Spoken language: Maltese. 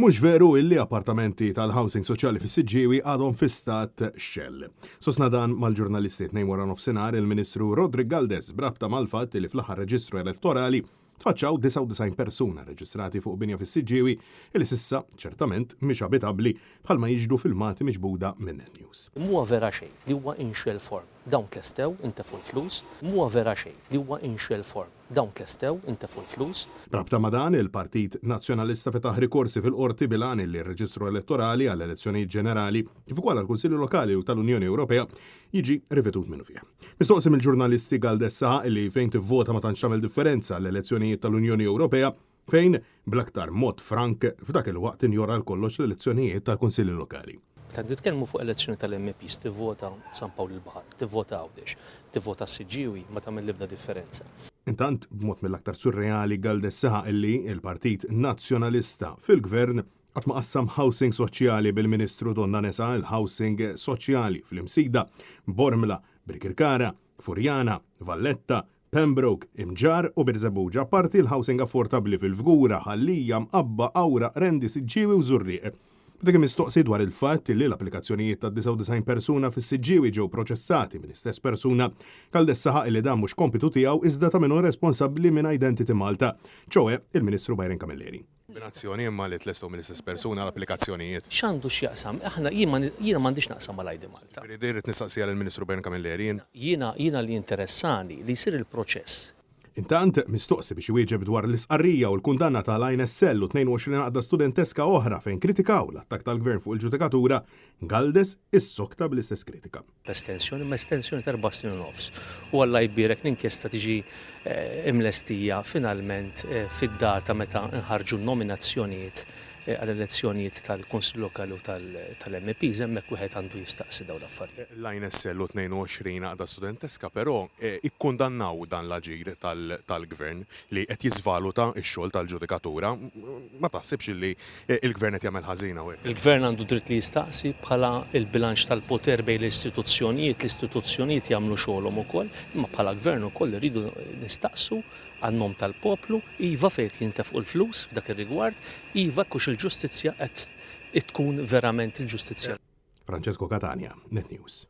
Mhux veru illi appartamenti tal-housing soċjali fis-Siġġiewi għadhom fi stat shell. Sostna dan mal-ġurnalisti t-Tnejn waranofsinhar il-Ministru Roderick Galdes b'rabta mal-fatt li fl-aħħar reġistru elettorali tfaċċaw 99 persuna reġistrati fuq binja fis-Siġġiewi illi s'issa ċertament mhix abitabbli bħalma jixhdu filmati miġbuda minn Net News. Mhuwa vera xejn li huwa in shell form. Dawn tlestew, intefgħu l-flus. Mhuwa vera xejn li huwa in shell form. Dawn tlestew, intefgħu l-flus. B'rabta ma' dan, il-Partit Nazzjonalista fetaħ rikorsi fil-Qorti bil-għan illi r-reġistru elettorali għall-elezzjonijiet ġenerali, kif ukoll għall-Kunsilli Lokali u tal-Unjoni Ewropea, jiġi rivedut minnufih. Mistoqsi mill-ġurnalisti Galdes saħaq illi fejn tivvota ma tantx tagħmel differenza għall-elezzjonijiet tal-Unjoni Ewropea, fejn, bl-aktar mod frank, f'dak il-waqt injora għal kollox l-elezzjonijiet tal-Kunsilli Lokali. Meta nitkellmu fuq elezzjoni tal-MEPs tivvota San Pawl il-Baħar, tivvota Għawdex, tivvota s-Siġġiewi ma tagħmel l-ebda differenza. Intant, b'mod mill-aktar surreali Galdes saħaq illi l-Partit Nazzjonalista fil-Gvern qatt ma qassam housing soċjali bil-Ministru Donna nesa l-housing soċjali fl-Imsida, Bormla, Birkirkara, Furjana, Valletta, Pembroke, Imġarr u Birżebbuġa, apparti l-housing affortabbli fil-Fgura, Ħal Lija, Mqabba, Qawra, Qrendi, Siġġiewi u Żurrieq. Meta kien mistoqsi dwar il-fatt li l-applikazzjonijiet ta' 99 persuna fis-Siġġiewi ġew proċessati mill-istess persuna, Galdes saħaq li dan mhux kompitu tiegħu iżda ta' min hu responsabbli minn Identity Malta, ċoe il-Ministru Byron Camilleri. Kombinazzjoni imma li tlestew mill-istess persuna l-applikazzjonijiet. X'għandu x'jaqsam? Aħna, jien ma, jiena m'għandix naqsam mal-ID Malta. Jiġifieri din irrid nistaqsiha lill-Ministru Byron Camilleri jien. Jiena, jiena li jinteressani li jsir il-proċess. Intant, mistoqsi biex iwieġeb dwar l-istqarrija u l-kundanna ta' l-INSL u 22 għaqda studenteska oħra fejn kritikaw l-attakk tal-Gvern fuq il-ġudikatura, Galdes issokta bl-istess kritika. Estensjoni, imma estensjoni ta' erba' snin u nofs. U Alla jbierek l-inkjesta tiġi imlestija finalment fid-data meta nħarġu n-nominazzjonijiet għall-elezzjonijiet tal-Kunsill Lokali u tal-MEPs, hemmhekk wieħed għandu jistaqsi dawn l-affarijiet. L-INSL u 22 għaqda studenteska però ikkundannaw dan l-aġir tal-Gvern li qed jiżvaluta x-xogħol tal-ġudikatura. Ma taħsibx li l-Gvern qed jagħmel ħażin hawnhekk? Il-Gvern għandu dritt li jistaqsi bħala l-bilanċ tal-poter bejn l-istituzzjonijiet, l-istituzzjonijiet jagħmlu xogħolhom ukoll, imma bħala Gvern ukoll irridu nistaqsu għan-nom tal-poplu, iva fejn qed jintefqu l-flus f'dak ir-rigward, iva jekk hux il-ġustizzja qed tkun verament il-ġustizzja. Francesco Catania, Net News.